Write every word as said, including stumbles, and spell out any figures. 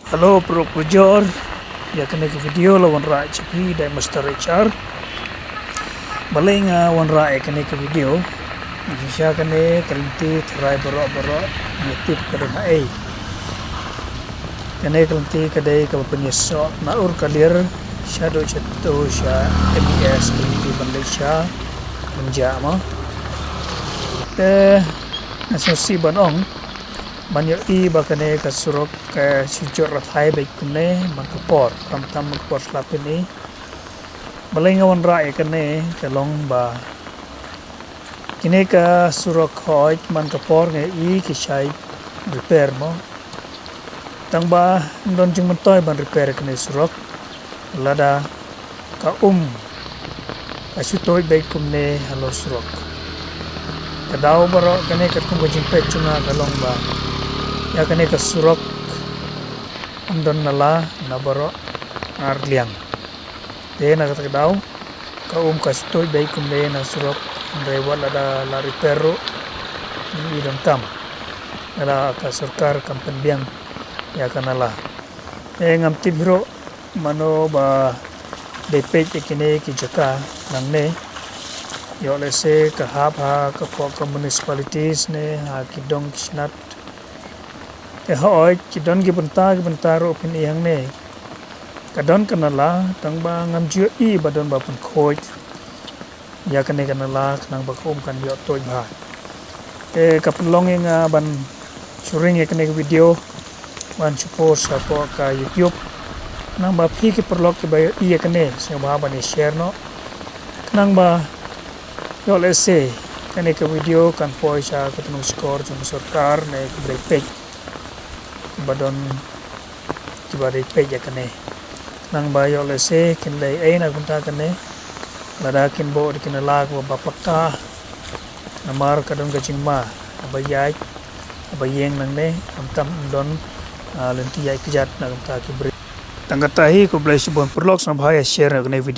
Hello, pyrshah pyrjor. Ïa kane ka video la wanrah cha phi da Master H R. Balei nga wanrah ïa kane ka video? Shisha kane ka lynti tharai baroh baroh ngi tip ka don haei. Kane ka lynti ka dei kaba pynïasoh na Urkaliar shaduh shato sha M E S ka lynti ban leit sha Banjah mo. Te nga sngewsih ban ong ban ïohi ba kane ka surok ka shu jot rathai beit kumne man ka por, khamtam man ka por shlap phin i. Balei nga wanrah ïa kane ka long ba kine ka surok hooid man ka por nga i ki shait repair mo. Tang ba ym don jingmyntoi ban repair kane surok lada ka um ka shu tuid beit kumne halor surok. Ka daw baroh kane katkum ka jingpeit jong nga ka long ba ïa kane ka surok ym don nala na baroh ar liang. Te na kata ka daw ka um ka shu tuid beit kumne na surok, hynrei wat lada la repair ruh ngim i donkam. Lada ka sorkar kam pynbiang ïa ka nala. Te ngam tip hi ruh mano ba dei peit ïa kine ki jaka nangne. Ïoh lehse ka hap ha ka pok ka municipalities ne ha ki dong ki snat. Te hooid ki don ki bynta ki bynta ruh phin i hangne. Ka don ka nala tang ba ngam ju ïohi ba don ba pynkhuid ïa kane ka nala khnang ba ka um kan ïoh tuid bha. Te ka pynlong ïa nga ban shu ring ïa kane ka video ban shu post hapoh ka YouTube. Khnang ba phi ki paralok kiba ïohi ïa kane sngewbha ban ïa share noh. Khnang ba ïoh lehse kane ka video kan poi sha ka tnum shkor jong ka sorkar ne kiba dei peit ba don kiba dei peit ïa kane. Khnang ba ïoh lehse kin leh ei na ka bynta kane. Lada kin buh da ki nala kaba ba paka namar ka don ka jingma ba ïaid ba ïeng nangne, khamtam ym don ah, lynti ïaid kjat na ka bynta ki briew. Tang kata hi, khublei shibun paralok, sngewbha ïa share na kane video.